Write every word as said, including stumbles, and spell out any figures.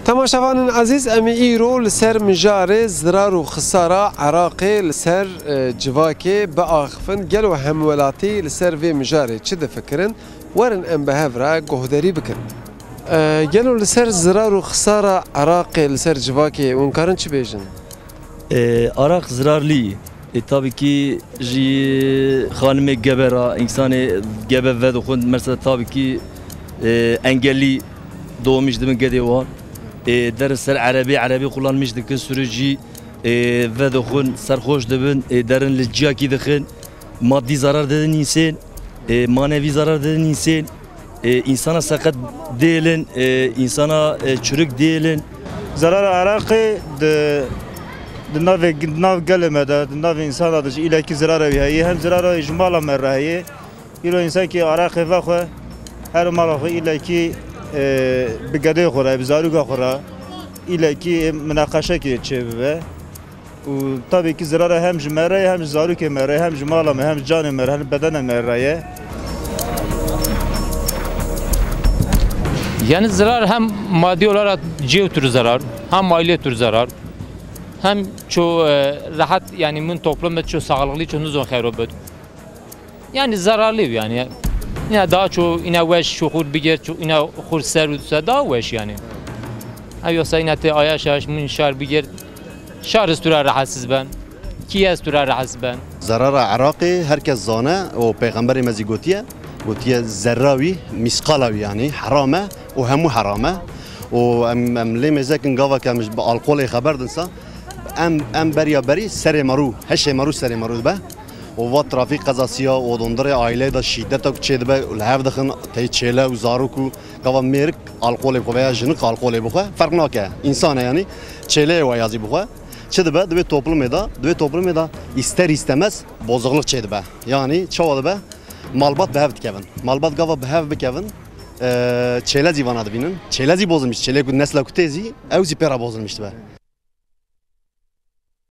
Temaşevanên ezîz, em ê îro li ser mijarê zirar û xisara Iraqê li ser, e, civakê biaxifin. Gelo hemwelatî li ser vê mijarê çi difikirin? Werin em bi hev re guhderî bikin. E, gelo li ser zirar û xisara Iraqê li ser civakê hûn karin çi bêjin? E, Araq zirarlî. E, tabii ki ji xanimê gebe ra, insanê gebe vedixwin, mesela tabii ki, e, engellî doğmuş dibin gedê wan. E, derin ser erebî, erebî kullanmış dikin, sürücü, e, vedixwin, serxoş dibin, e, derin li ciyakî dixin. Maddi zarar dedin insên, e, manevi zarar dedin insên. E, insana seqet dêlin, e, insana, e, çürük dêlin. Zerara Iraqê di, di navê, di nav gelê me de, di navê insana de jî îlekî zerara wî heye, hem zerara wî ji mala me re heye. Îro însan ki Iraqê vexwe, her mala xwe îlekî, e, bi gedê xwe re, bi zarûka xwe re, îlekî, e, minaqeşekê çêbibe. Û tabii ki zirara hem ji me re ye, hem ji zarokê me re ye, hem ji mala me, hem ji canê me re, hem ji bedena me re ye. Yani zarar hem maddi olarak cêw tür zarar, hem aile tür zarar, hem ço, e, rahat, yani min toplum ço sağlıklı, ço nizon xero bit. Yani zararlı yani. Yine daha çoğu yine weş şuhur biger, ço-, yine xur ser û se daha weş yani. Ev yoksa yine te aya şaş min şar biger, şar iz tura rahatsız ben, ki ez tura rahatsız ben. Zerara Iraqê herkes zane û Pêxemberê me zî gotiye, gotiye zerra wî, mîsqala wî yani heram e û hemû heram e. Û em, em lê mêzekin gava ke em ji bi alkolê xeber din sa, em, em beriya berî serê me rû, heşê me rû serê me rû dibe. Û va trafîk qezasî ya û dondirê aîleyê de şîdeta ku çêdibe û li hev dixin tey çêle û zarok û gava mêrik alkolê bixwe veya jinik alkolê bixwe, ferq nake. Însan e yanî, çêleyê we ya zî bixwe. Çi dibe? Di vê toplumê de, di vê toplumê de îster îstemez bozuklik çêdibe. Yanî çawa dibe? Malbat bi hev dikevin. Malbat gava bi hev bikevin, e, çêle zî vana dibînin. Çêle zî bozulmiş, çêlê ku nesla ku tê zî, ew zî pê re bozulmiş dibe.